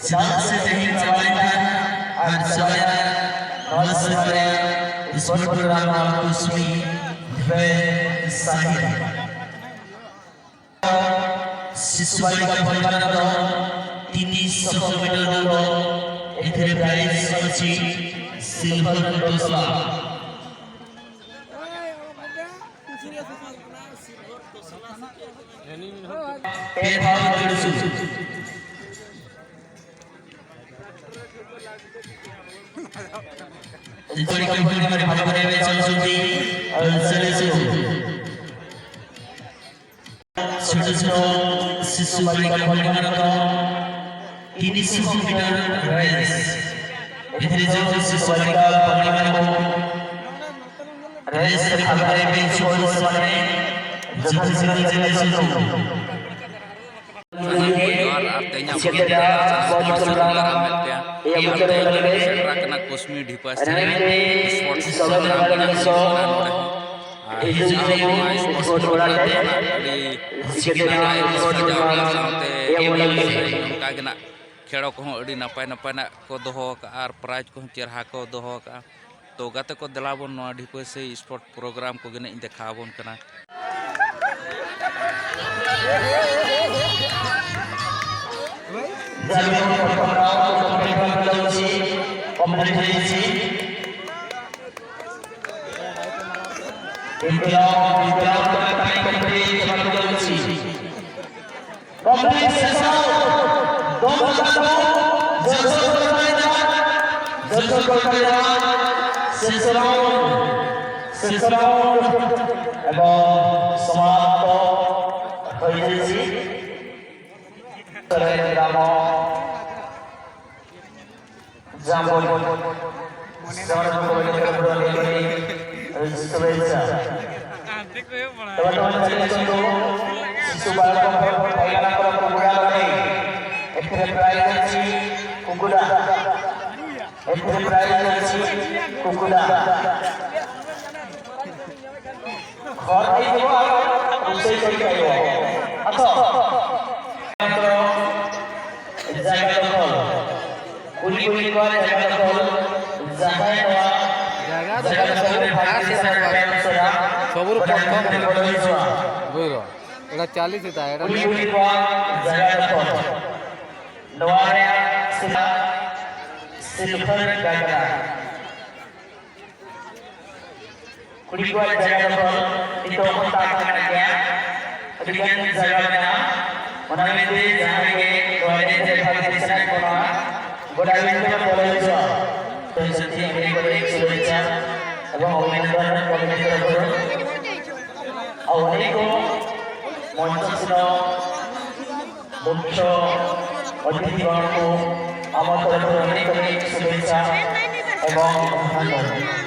ᱪᱮᱫᱟᱜ ᱥᱮ ᱛᱮᱦᱮᱧ ᱪᱟᱵᱟᱭᱮᱱ ᱠᱷᱟᱱ ᱟᱨ ᱪᱟᱵᱟᱭᱮᱱᱟ ᱱᱚᱣᱟ ᱥᱮᱨᱢᱟ ᱨᱮᱭᱟᱜ ᱥᱯᱳᱨᱴ ᱯᱨᱳᱜᱨᱟᱢ ᱱᱚᱣᱟ ᱠᱩᱥᱢᱤ ᱰᱷᱮᱯᱮ ᱥᱟᱦᱤ ଶିଶୁ ବାଳିକା ଭଉଣୀମାନଙ୍କର 300 ମିଟର ଦୌଡ଼। ଏଥିରେ ପ୍ରାଇଜ୍ ଅଛି ସିଲଭର ତୋସଲା। ᱯᱮ ᱫᱷᱟᱣ ᱫᱟᱹᱲ ᱦᱚᱪᱚ। ବାଳିକା ଭଉଣୀମାନେ ଭାଗ ନେବା ପାଇଁ ଚାହୁଁଛନ୍ତି, ଚାଲିଛୁ। ଛୋଟ ଛୋଟ ଶିଶୁ ବାଳିକା ଭଉଣୀମାନଙ୍କର 300 ମିଟର ରେସ୍। ଏଥିରେ ଯେଉଁ ଶିଶୁ ବାଳିକା ଭଉଣୀମାନଙ୍କୁ ରେସ୍ରେ ଭାଗ ନେବା ପାଇଁ ଇଚ୍ଛୁକ, ସେମାନେ ଯଥାଶୀଘ୍ର ଚାଲି ଆସନ୍ତୁ। ᱥᱟᱱᱟᱢ ᱠᱚ ᱡᱚᱦᱟᱨ ᱟᱨ ᱛᱮᱦᱮᱧᱟᱜ ᱥᱯᱳᱨᱴᱥ ᱯᱨᱳᱜᱨᱟᱢ ᱢᱮᱱᱛᱮ ᱟᱨ ᱛᱮᱦᱮᱧ ᱥᱮᱴᱮᱨ ᱟᱠᱟᱱᱟ ᱠᱩᱥᱢᱤ ᱰᱷᱤᱯᱟᱥ ᱥᱯᱳᱨᱴᱥ ᱯᱨᱳᱜᱨᱟᱢ ᱜᱮ ᱦᱩᱭᱩᱜ ᱠᱟᱱᱟ ᱱᱚᱰᱮ ᱦᱚᱸ। ᱟᱨ ᱱᱚᱣᱟ ᱥᱯᱳᱨᱴᱥ ᱯᱨᱳᱜᱨᱟᱢ ᱫᱚ ᱟᱹᱰᱤ ᱱᱟᱯᱟᱭ ᱥᱟᱡᱟᱣ ᱜᱮᱭᱟ, ᱥᱟᱶᱛᱮ ᱚᱱᱠᱟ ᱜᱮ ᱱᱟᱜ ᱠᱷᱮᱲᱚ ᱠᱚᱦᱚᱸ ᱟᱹᱰᱤ ᱱᱟᱯᱟᱭ ᱱᱟᱯᱟᱭᱱᱟᱜ ᱠᱚ ᱫᱚᱦᱚ ᱟᱠᱟᱜᱼᱟ ᱟᱨ ᱯᱨᱟᱭᱤᱡᱽ ᱠᱚᱦᱚᱸ ᱪᱮᱨᱦᱟ ᱠᱚ ᱫᱚᱦᱚ ᱟᱠᱟᱜᱼᱟ। ᱛᱚ ᱜᱟᱛᱮ ᱠᱚ, ᱫᱮᱞᱟ ᱵᱚᱱ ᱱᱚᱣᱟ ᱰᱷᱤᱯᱟᱹᱥᱤ ᱥᱯᱳᱨᱴ ᱯᱨᱳᱜᱨᱟᱢ ᱠᱚᱜᱮ ᱱᱟᱜ ᱤᱧ ᱫᱮᱠᱷᱟᱣ ᱟᱵᱚᱱ ᱠᱟᱱᱟ। ପ୍ରଥମ ରାଉଣ୍ଡ କମ୍ପ୍ଲିଟ୍ ହେବାକୁ ଯାଉଛି, କମ୍ପ୍ଲିଟ୍ ହେଇଛି। ଦ୍ୱିତୀୟ ରାଉଣ୍ଡ, ଦ୍ୱିତୀୟ ରାଉଣ୍ଡ ପାଇଁ କମ୍ପ୍ଲିଟ୍ ହେବାକୁ ଯାଉଛି, କମ୍ପ୍ଲିଟ୍। ଶେଷ ଦମ ଜୋରସୋର ଜୋରସୋର। ଶେଷ ରାଉଣ୍ଡ, ଶେଷ ରାଉଣ୍ଡ ଏବଂ ସମାପ୍ତ ହୋଇଯାଇଛି। ଗ୍ରାମ ଜାମ୍ବୋଲି, ସେମାନଙ୍କୁ ତରଫରୁ ଅନେକ ଅନେକ ଶୁଭେଚ୍ଛା। ବର୍ତ୍ତମାନ ଚାଲି ଆସନ୍ତୁ ଶିଶୁ ବାଳକ ଭାଇମାନଙ୍କର କୁକୁଡ଼ା ଲଢ଼େଇ। ଏଥିରେ ପ୍ରାଇଜ୍ ଅଛି କୁକୁଡ଼ା। ଏଥିରେ ପ୍ରାଇଜ୍ ଅଛି କୁକୁଡ଼ା। ଘର ନେଇଯିବ ଆଉ ରୋଷେଇ କରି ଖାଇବ। ଆସ। ଜାଗା ଦଖଲ, କୁଲି କୁଲି ଜାଗା ଦଖଲ ଯାହା ନୂଆ ଜାଗା ଦଖଲରେ ଭାଗ। ସବୁରୁ ପ୍ରଥମ ବୁଝିଲ, ଏଇଟା ଚାଲିଛି ତା ଏଇଟା। କୁଲି କୁଲି ଜାଗା ଦଖଲ ନୂଆ ସିଲଭର ଗାଗରା। ᱠᱩᱲᱤ ᱠᱚᱣᱟᱜ ᱡᱟᱭᱜᱟ ᱫᱚᱠᱷᱚᱞ ᱱᱤᱛᱚᱜ ᱦᱚᱸ ᱛᱟᱦᱮᱸ ᱢᱮᱱᱟᱜ ᱜᱮᱭᱟ, ᱟᱹᱰᱤᱜᱟᱱ ᱡᱟᱭᱜᱟ ᱢᱮᱱᱟᱜᱼᱟ। ᱚᱱᱟ ᱢᱮᱱᱛᱮ ᱡᱟᱦᱟᱸᱭ ᱜᱮ ᱱᱚᱣᱟ ᱮᱱᱮᱡ ᱨᱮ ᱵᱷᱟᱜᱽ ᱤᱫᱤ ᱥᱟᱱᱟᱭᱮᱫ ᱵᱚᱱᱟ, ᱜᱚᱰᱟ ᱵᱤᱱ ᱵᱚᱞᱚ ᱦᱤᱡᱩᱜᱼᱟ। କହିଛନ୍ତି ଅନେକ ଅନେକ ଶୁଭେଚ୍ଛା ଏବଂ ଅଭିନନ୍ଦନ କମିଟି ତରଫରୁ। ଆଉ ଅନେକ ମଞ୍ଚସୀନ ମୁଖ୍ୟ ଅତିଥିଗଣଙ୍କୁ ଆମ ତରଫରୁ ଅନେକ ଅନେକ ଶୁଭେଚ୍ଛା ଏବଂ ଅଭିନନ୍ଦନ।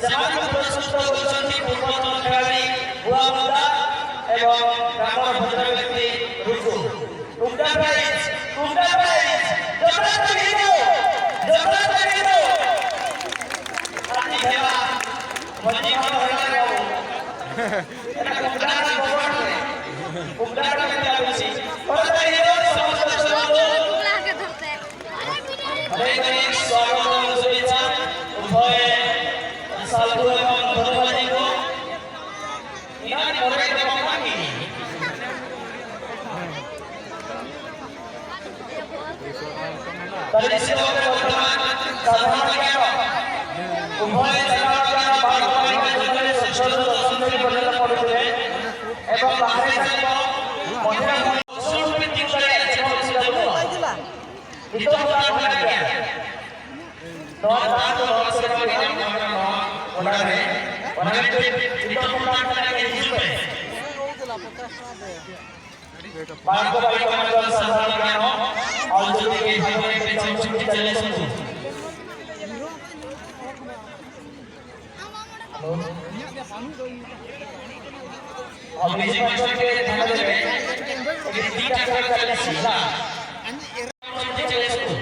ସେମାନଙ୍କୁ ପୁରସ୍କୃତ କରୁଛନ୍ତି ପୂର୍ବତନ ଖେଳାଳି ବୁଆ ମୁଦା ଏବଂ ଗ୍ରାମର ଭଦ୍ର ବ୍ୟକ୍ତି ରୁକୁ। କୁମଡା ପ୍ରାଇଜ, କୁମଡା ପ୍ରାଇଜ, ଜବରଦସ୍ତ ହିରୋ, ଜବରଦସ୍ତ ହିରୋ। ଆଜି ଖେଳା ଭୋଜି ଭଲ ହେଲା ବାବୁ। ଏଟା କୁମଡାଟା ଗୋବର, କୁମଡାଟା କେମିତି ଲାଗୁଛି? କରତାଳି ହିରୋ ସମସ୍ତ ଦର୍ଶକଙ୍କୁ ଅନେକ ଅନେକ ସ୍ୱାଗତ ଏବଂ ଶୁଭେଚ୍ଛା ଉଭୟ ସାଧୁ ଏବଂ ଧନୁବାଜୀଙ୍କୁ। ଇନାମ ପରେ ଦେବ କି? ତାହେଲେ ନିଶ୍ଚିତ ଭାବରେ ବର୍ତ୍ତମାନ ସାଧାରଣ ଜ୍ଞାନ, ଉଭୟ ସାଧାରଣ ଜ୍ଞାନ ବାଳକ ବାଳିକା ଯୁଗରେ ଷଷ୍ଠରୁ ଦଶମ ଶ୍ରେଣୀ ପର୍ଯ୍ୟନ୍ତ ପଢୁଥିବେ ଏବଂ ବାହାରେ ଥାଇବ ମହିଳା। କୌଶଳ ଭିତ୍ତିକ ଅଛି, ଅସୁବିଧା ହିତକୁମାର ଭଣ୍ଡାରିଆ 9 5 9 9 ଘୋଡ଼ାରେ ହିତକୁମାର ଭଣ୍ଡାରିଆ ହିଜୁପେ। ବାଳକ ବାଳିକାମାନଙ୍କର ସାଧାରଣ ଜ୍ଞାନ, ଆଉ ଯଦି କେହି ଭାଗ ନେବା ପାଇଁ ଚାହୁଁଛନ୍ତି, ଚାଲି ଆସନ୍ତୁ। ଅଭିଜିତ ମାଷ୍ଟର, ଟିକେ ଧ୍ୟାନ ଦେବେ, ଏଠି 2ଟା ଖେଳ ଚାଲିଛି ହେଲା। ଚାଲି ଆସନ୍ତୁ।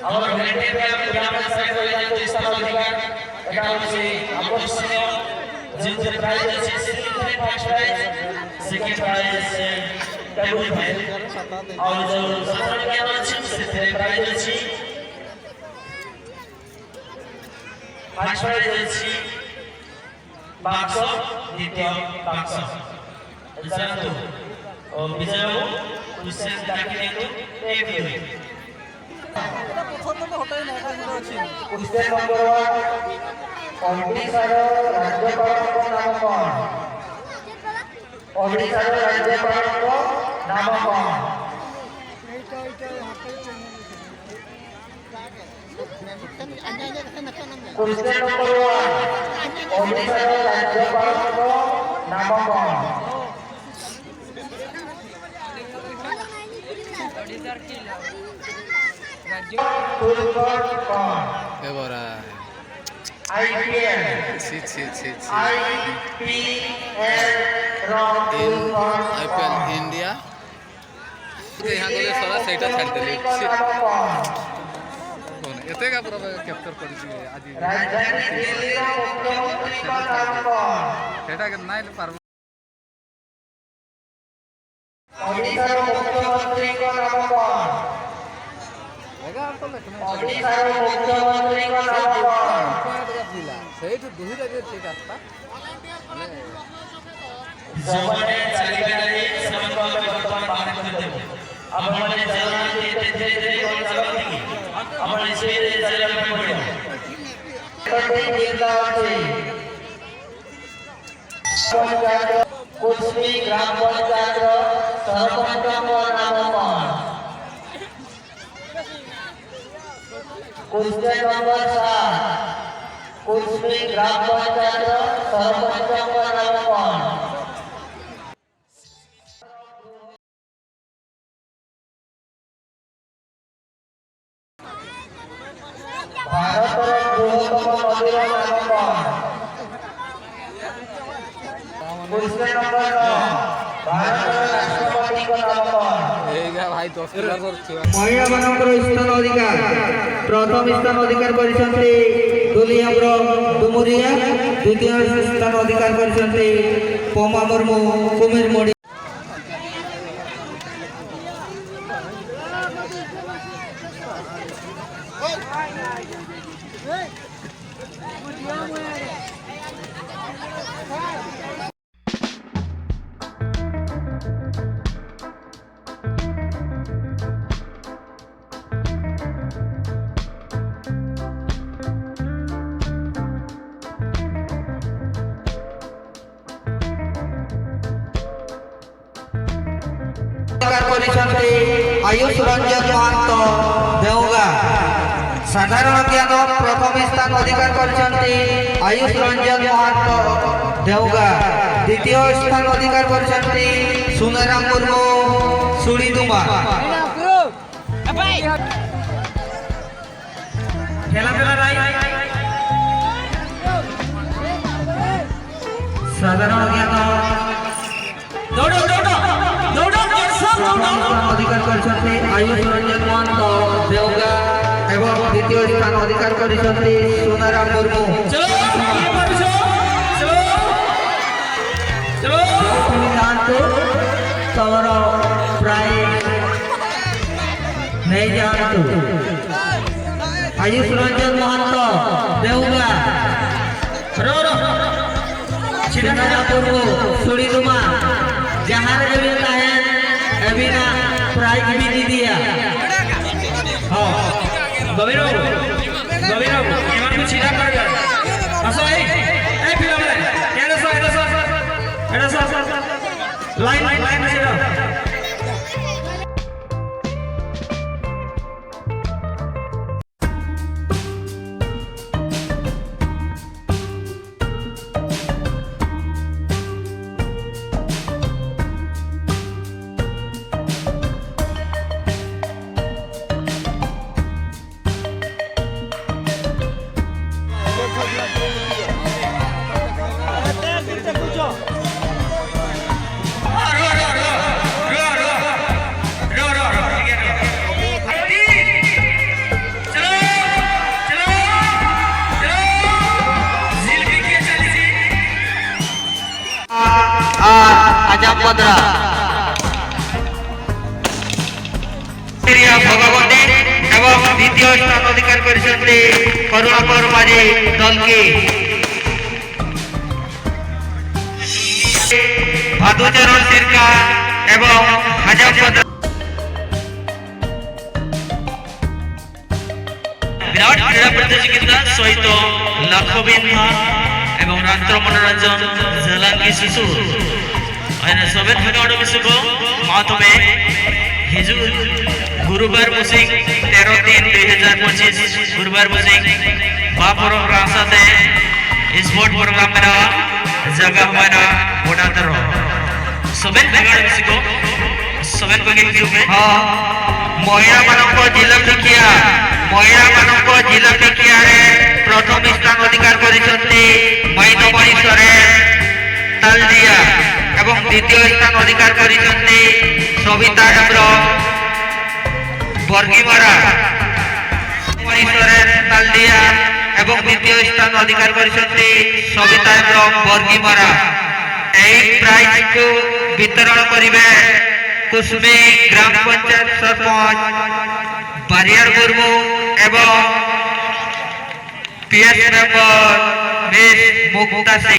ଆମର ଭେଣ୍ଟିଆ ଗ୍ରାମ ପଞ୍ଚାୟତ ସ୍ଥାନ ଅଧିକାର, ଏଟା ହେଉଛି ଆକର୍ଷଣୀୟ, ଯେଉଁଥିରେ ପ୍ରାଇଜ୍ ଅଛି ସେଥିରେ first prize, second prize table fan, ଆଉ ଯେଉଁ ସାଧାରଣ ଜ୍ଞାନ ଅଛି ସେଥିରେ ପ୍ରାଇଜ୍ ଅଛି, ଫାର୍ଷ୍ଟ ପ୍ରାଇଜ୍ ଅଛି ବାକ୍ସ, ଦ୍ୱିତୀୟ ବାକ୍ସ। ଚାଲନ୍ତୁ, ବିଜୟ ବାବୁ କ୍ୱେଶ୍ଚନ୍ ଡାକି ଦିଅନ୍ତୁ, 1 2। କ୍ୱେଶ୍ଚନ ନମ୍ବର 1, ଓଡ଼ିଶାର ରାଜ୍ୟପାଳଙ୍କ ନାମ କ'ଣ? ଓଡ଼ିଶାର ରାଜ୍ୟପାଳଙ୍କ ନାମ କ'ଣ? କ୍ୱେଶ୍ଚନ ନମ୍ବର 1, ଓଡ଼ିଶାର ରାଜ୍ୟପାଳଙ୍କ ନାମ କ'ଣ? ଫୁଲ୍ ଫର୍ମ କ'ଣ? ଏ ବରା। ଆଇପିଏଲ୍। ଛି ଛି ଛି ଛି। ଆଇପିଏଲ୍ ର ଫୁଲ୍ ଫର୍ମ ଆଇପିଏଲ୍। କ'ଣ? ଇଣ୍ଡିଆ यहाँ ଗଲେ ସରା ସେଇଟା ଛାଡ଼ିଦେଲି। ମୁଖ୍ୟମନ୍ତ୍ରୀଙ୍କ ନାମ କ'ଣ? କଣ ଏତେ କା ପୁରା କ୍ୟାପଚର କରିଛି ଆଜି। ରାଜଧାନୀ ଦିଲ୍ଲୀର ମୁଖ୍ୟମନ୍ତ୍ରୀଙ୍କ ନାମ କ'ଣ? ସେଇଟା ନାଇଁ ପାରବ। ଓଡ଼ିଶାର ମୁଖ୍ୟମନ୍ତ୍ରୀଙ୍କ ନାମ କ'ଣ? ଓଡ଼ିଶାର ମୁଖ୍ୟମନ୍ତ୍ରୀଙ୍କ ନାମ କ'ଣ? ଥିଲା ସେଇଠୁ ଦୁହିଟା ଯେ ଠିକ ଆସତା। ଯେଉଁମାନେ ଚାଲିବେ ସେମାନଙ୍କୁ ଆମେ ବର୍ତ୍ତମାନ ବାହାର କରିଦେବୁ। ଆପଣମାନେ ଚାଲୁନାହାନ୍ତି, ଏତେ ଧୀରେ ଧୀରେ କଣ ଚାଲନ୍ତି କି? ଆପଣ ସ୍ପିଡରେ ଚାଲିବା ପାଇଁ ପଡ଼ିବ। କେତୋଟି ଜିଲ୍ଲା ଅଛି? ପଞ୍ଚାୟତ, କୁସ୍ମି ଗ୍ରାମ ପଞ୍ଚାୟତର ସରପଞ୍ଚଙ୍କ ନାମ କ'ଣ? କ୍ୱେଶ୍ଚନ ନମ୍ବର 7, କୁସ୍ମି ଗ୍ରାମ ପଞ୍ଚାୟତର ସରପଞ୍ଚଙ୍କ ନାମ କ'ଣ? ଭାରତର ବୃହତ୍ତମ ନଦୀର ନାମ କ'ଣ? କ୍ୱେଶ୍ଚନ ନମ୍ବର 9, ଭାରତର ରାଷ୍ଟ୍ରପତିଙ୍କ ନାମ କ'ଣ? ଏଇଗା ଭାଇ 10 କିଲୋ ଛୁଆ। ମହିଳାମାନଙ୍କର ସ୍ଥାନ ଅଧିକାର, ପ୍ରଥମ ସ୍ଥାନ ଅଧିକାର କରିଛନ୍ତି ଦୁଲିଆମ୍ର ଡୁମୁରିଆ, ଦ୍ୱିତୀୟ ସ୍ଥାନ ଅଧିକାର କରିଛନ୍ତି ପମା ମୁର୍ମୁ କୁମିରମୁଡ଼ି। ଅଧିକାର କରିଛନ୍ତି ଆୟୁଷ ରଞ୍ଜନ ମହାନ୍ତ ଦେଉଗା। ସାଧାରଣ ଜ୍ଞାନ ପ୍ରଥମ ସ୍ଥାନ ଅଧିକାର କରିଛନ୍ତି ଆୟୁଷ ରଞ୍ଜନ ମହାନ୍ତ ଦେଉଗା, ଦ୍ୱିତୀୟ ସ୍ଥାନ ଅଧିକାର କରିଛନ୍ତି ସୁନାରାମ ମୁର୍ମୁ ସୁଡ଼ିଦୁମା। ଠେଲା ପେଲା ନାହିଁ। ସାଧାରଣ ଜ୍ଞାନ ଦୌଡ଼, ଦୌଡ଼, ଦୌଡ଼, ପ୍ରଥମ ସ୍ଥାନ ଅଧିକାର କରିଛନ୍ତି ଆୟୁଷ ରଞ୍ଜନ ମହନ୍ତ, ଦେଓଗାଁ ଏବଂ ଦ୍ୱିତୀୟ ସ୍ଥାନ ଅଧିକାର କରିଛନ୍ତି ସୁନାରାମ ମୁର୍ମୁ। ଚଲୋ, କିଏ ପାରୁଛ? ଚଲୋ, ଚଲୋ। ଯେଉଁଠି ବି ଥାଆନ୍ତୁ, ତମର ପ୍ରାଇଜ୍ ନେଇଯାଆନ୍ତୁ। ଆୟୁଷ ରଞ୍ଜନ ମହାନ୍ତ, ଦେଓଗାଁ। ର ର। ସୁନାରାମ ମୁର୍ମୁ, ସୁଡ଼ିଦୁମା। जहाँ ରେ ତାହେଁ ଏବିନା ପ୍ରାଇଜ୍ ବି ଦି ଦିଆ। ହଁ, ଗଭୀର ବାବୁ, ଗଭୀର ବାବୁ, ଏମାନଙ୍କୁ ଛିଡ଼ା କରାଯାଏ। ଆସ, ଏଇ ଏଇ ପିଲାମାନେ, ଏଇଟା ଆସ, ଏଇଟା ଆସ, ଏଇଟା ଆସ। ଲାଇନ୍ ଲାଇନ୍ ଛିଡ଼ା। ରୁହ, ରୁହ, ରୁହ, ରୁହ, ରୁହ, ରୁହ, ରୁହ, ଟିକେ ରୁହ। ଚଲୋ, ଚଲୋ, ଚଲୋ। ଜିଲପି କିଏ ଚାଲିଛି? ଆଜାମପଦରା ଭଗବତୀ ଏବଂ ଦ୍ୱିତୀୟ ସ୍ଥାନ ଅଧିକାର କରିଛନ୍ତି କରୁଣାକର ମାଝୀ, ଦଲକି। ଭାଦୁଚରଣ ସିରକା ଏବଂ ହାଜାମପଦରା। ବିରାଟ କ୍ରୀଡ଼ା ପ୍ରତିଯୋଗିତା ସହିତ ଲକ୍ଷବିନ୍ଧା ଏବଂ ରାତ୍ର ମନୋରଞ୍ଜନ ଝଲାଙ୍କି ଶିଶୁ সবের খেলোয়াড় মিশুক। মা তবে হিজু গুরুবার মুসিং 13/3/2025 গুরুবার মুসিং বা प्रोग्राम साथे स्पोर्ट प्रोग्राम मेरा जगह हमारा बोडादर সবের খেলোয়াড় মিশুক, সবের বগে মিশুক। ହଁ, ମହିଳାମାନଙ୍କ ଜିଲାପିକିଆ, ମହିଳାମାନଙ୍କ ଜିଲାପିକିଆରେ ପ୍ରଥମ ସ୍ଥାନ ଅଧିକାର କରିଛନ୍ତି ମୈନମଣି ସରେନ, ତାଲଦିଆ ଏବଂ ଦ୍ୱିତୀୟ ସ୍ଥାନ ଅଧିକାର କରିଛନ୍ତି ସବିତା ହେମ୍ବ୍ରମ, ବର୍ଗିମରା। ମଣି ସରେନ, ତାଲଦିଆ ଏବଂ ଦ୍ୱିତୀୟ ସ୍ଥାନ ଅଧିକାର କରିଛନ୍ତି ସବିତା ହେମ୍ବ୍ରମ, ବର୍ଗିମରା। ଏହି ପ୍ରାଇଜକୁ ବିତରଣ କରିବେ କୁସୁମୀ ଗ୍ରାମ ପଞ୍ଚାୟତ ସରପଞ୍ଚ ବାରିଆର ମୁର୍ମୁ ଏବଂ ପିଏସ୍ ମେମ୍ବର ମିସ୍ ମୁକ୍ତା ସିଂ।